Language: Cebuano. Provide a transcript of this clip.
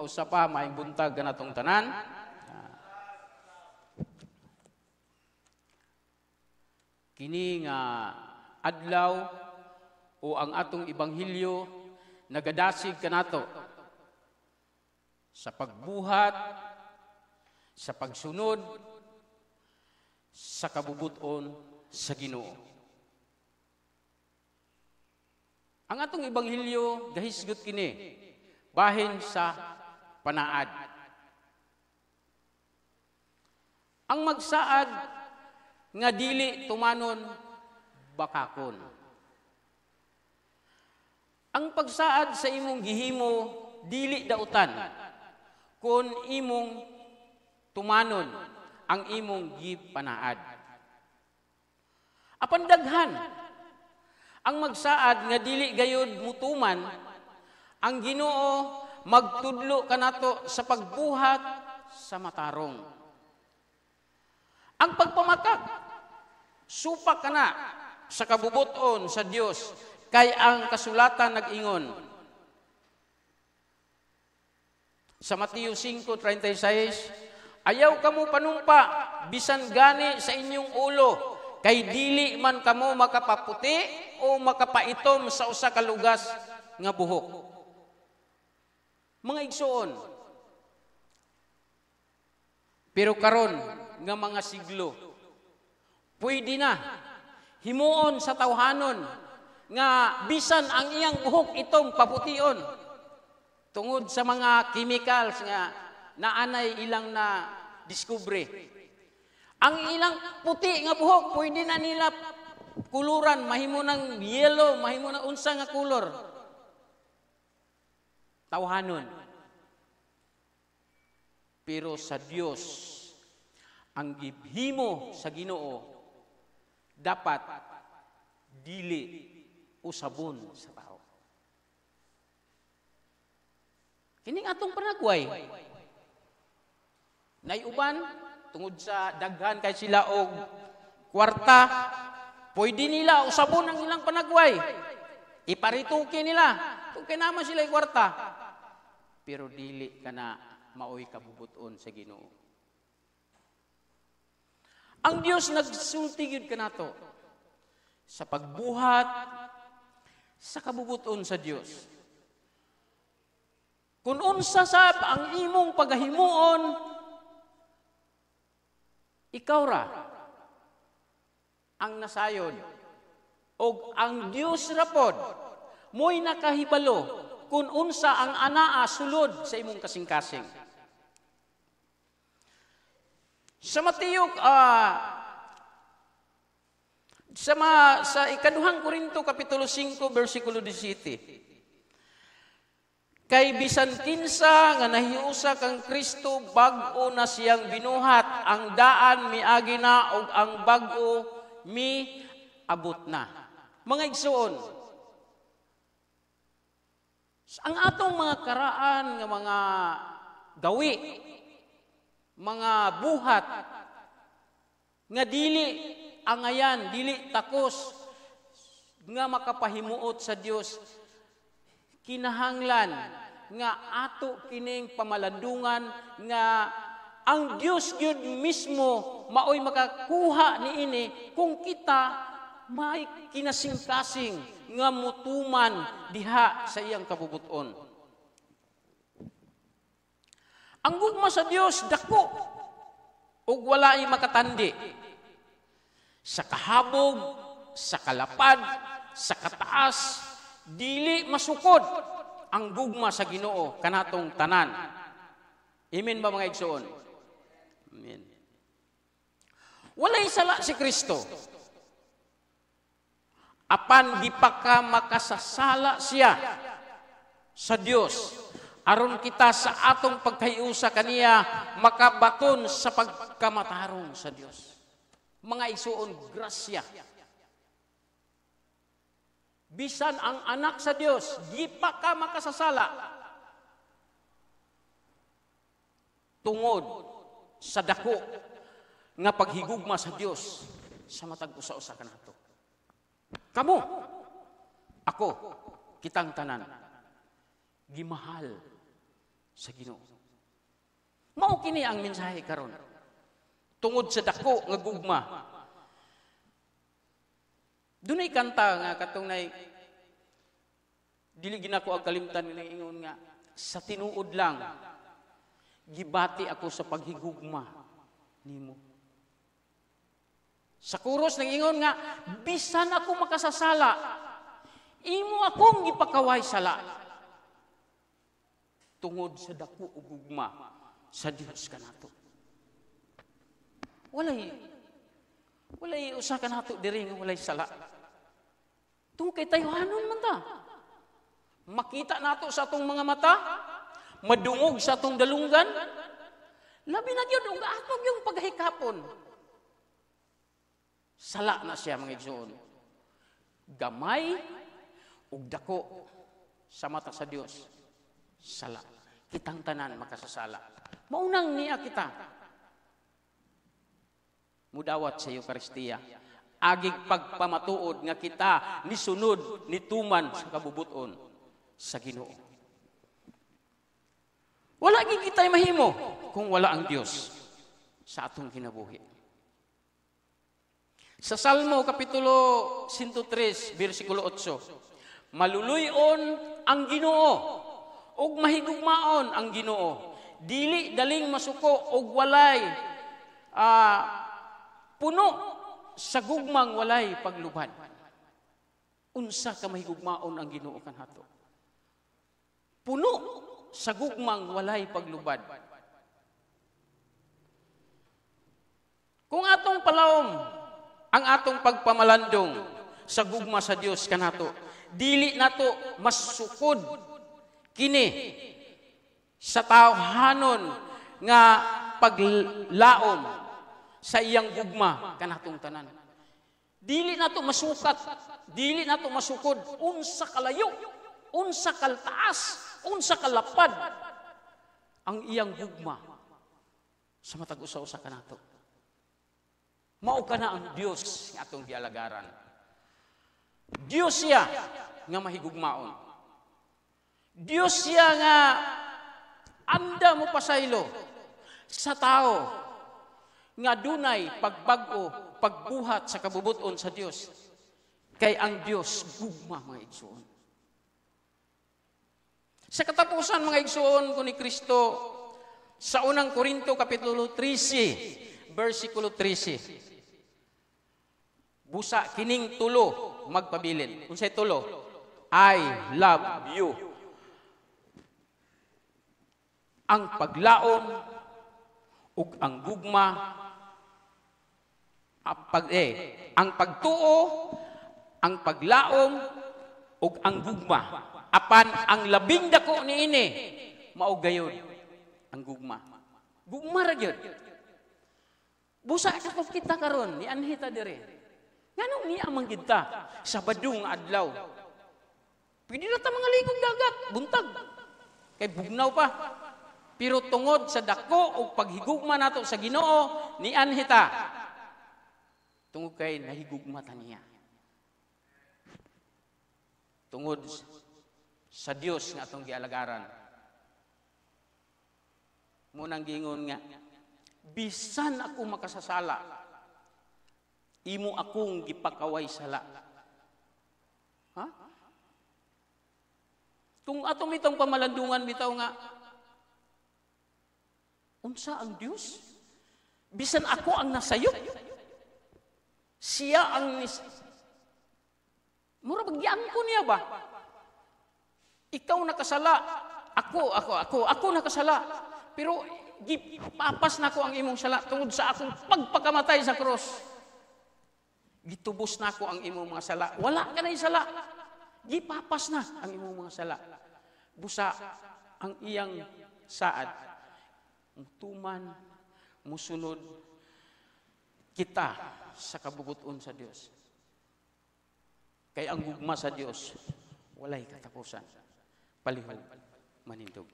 Kausa pa, maayong buntag kanatong tanan. Kini nga adlaw o ang atong ebanghelyo nagadasig kanato sa pagbuhat, sa pagsunod sa kabubuton sa Ginoo. Ang atong ebanghelyo gahisgot kini bahin sa panaad. Ang magsaad nga dili tumanon bakakon. Ang pagsaad sa imong gihimo dili dautan kun imong tumanon ang imong gipanaad. Apan daghan ang magsaad nga dili gayud mutuman, ang Ginoo magtudlo kanato sa pagbuhat sa matarong. Ang pagpamakak supak kana sa kabubuton sa Dios, kay ang kasulatan nag-ingon sa Mateo 5:36, "Ayaw kamo panumpa bisan gani sa inyong ulo, kay dili man kamo makapaputi o makapaitom sa usa ka lugas nga buhok." Mga igsoon, pero karon nga mga siglo, pwede na himuon sa tawhanon nga bisan ang iyang buhok itom papution tungod sa mga chemicals nga naanay ilang na diskubre. Ang ilang puti nga buhok pwede na nila kuluran, mahimo ng yellow, mahimo ng unsa nga kulor. Tawhanon. Pero sa Dios, ang gihimo sa Ginoo dapat dili usabon sa tao. Kining atong panagway, naiuban tungod sa daghan kay sila og kwarta, pwede nila usabon ang ilang panagway. Iparituki nila kung kay naman sila kwarta. Pero dili ka na maoy kabubuton sa Ginoo. Ang Dios nagsulti gyud kanato sa pagbuhat sa kabubuton sa Dios. Kung unsa sab ang imong pagahimuon, ikaw ra ang nasayod. Og ang Dios ra pod mo'y nakahibalo kung unsa ang anaa sulod sa imong kasing-kasing. Sa Mateo, sa ikaduhang Korinto, Kapitulo 5, versikulo 17, "Kay bisan kinsa nga nahiusa kang Kristo, bag-o na siyang binuhat, ang daan miagi na ug ang bag-o miabot na." Mga igsoon, ang atong mga karaan nga mga gawi, mga buhat nga dili angayan, dili takos nga makapahimuot sa Dios, kinahanglan nga ato kining pamalandungan nga ang Dios gyud mismo maoy makakuha niini kung kita may kinasingkasing nga mutuman diha sa iyang kabubuton. Ang gugma sa Dios dako ug walay makatandi. Sa kahabog, sa kalapad, sa kataas, dili masukod ang gugma sa Ginoo kanatong tanan. Amen ba, mga igsoon? Amen. Walay sala si Kristo. Apan gipaka makasasala siya sa Dios aron kita sa atong pagkahiusa kaniya makabaton sa pagkamatarong sa Dios. Mga igsoon, grasya. Bisan ang anak sa Dios gipaka makasasala tungod sa dako nga paghigugma sa Dios sa matag usa-usa kanato. Kamo, ako, kitang tanan, gimahal sa Ginoo. Mao kini ang mensahe karon. Tungod sa dako nga gugma. Dunay kanta nga katong nay dili ginako ang kalimtan nga ingon nga sa tinuod lang gibati ako sa paghigugma nimo. Sa chorus nang ingon nga bisan ako makasasala, imo akong gipakaway sala. Tungod sa dako ug gugma sa Dios kanato. Walay usa kanato diri nga walay sala. Tungod kay tayuhanon man ta. Makita nato sa atong mga mata, madungog sa atong dalunggan, labi na gyud og atong yung paghikapon. Sala na siya, mga igsoon. Gamay ug dako sa mata sa Dios. Sala. Kitang tanan makasasala. Maunang niya kita mudawat sa Eukaristiya. Agig pagpamatuod nga kita nisunod, nituman sa kabubuton sa Ginoo. Wala gid kita'y mahimo kung wala ang Dios sa atong kinabuhi. Sa Salmo Kapitulo 103, versikulo 8, maluluy-on ang Ginoo ug mahigugmaon ang Ginoo. Dili daling masuko ug walay puno sa gugmang walay paglubad. Unsa ka mahigugmaon ang Ginoo kanato? Puno sa gugmang walay paglubad. Kung atong palawom ang atong pagpamalandong sa gugma sa Dios kanato, dili nato masukod kini sa tawhanon nga paglaom sa iyang gugma kanatong tanan. Dili nato masukat, dili nato masukod unsa kalayo, unsa kaltaas, unsa kalapad ang iyang gugma sa matag usa-usa kanato. Mao kana ang Dios nga atong gialagaran. Dios siya nga mahigugmaon. Dios siya nga anda mo pasaylo sa tao nga dunay pagbag-o, pagbuhat sa kabubuton sa Dios. Kay ang Dios gugma, mga igsoon. Sa katapusan, mga igsoon ko ni Kristo, sa unang Korinto Kapitulo 13, versikulo 13. Busa kining tulo magpabilin. Unsay tulo? I love you. Ang paglaom ug ang gugma, ang pagtuo, ang paglaom ug ang gugma. Apan ang labing dako niini mao gayud ang gugma. Gugma ra gyud. Busa katong kita karon ni anhi ta diri. Nganong niya man gid ta sa badong adlaw? Pwede na ta mga ligong dagat, buntag. Kay bugnaw pa. Pero tungod sa dako ug paghigugma nato sa Ginoo, nianhi ta. Tungod kay nahigugma ta niya. Tungod sa Dios nga atong gialagaran. Munang giingon nga, bisan ako makasasala, imo akong gipakaway sala. Ha? Kung atong itong pamalandungan bitaw nga, unsa ang Dios? Bisan ako ang nasayop, siya ang mura bagyan ko niya ba? Ikaw nakasala, ako nakasala. Pero gipapas na ko ang imong sala tungod sa akong pagpakamatay sa krus. Gitubos na ko ang imong mga sala. Wala ka na sala. Gipapas na ang imong mga sala. Busa ang iyang saad. Mutuman, musunod kita sa kabubuton sa Dios. Kay ang gugma sa Dios walay katapusan. Palihog manindog.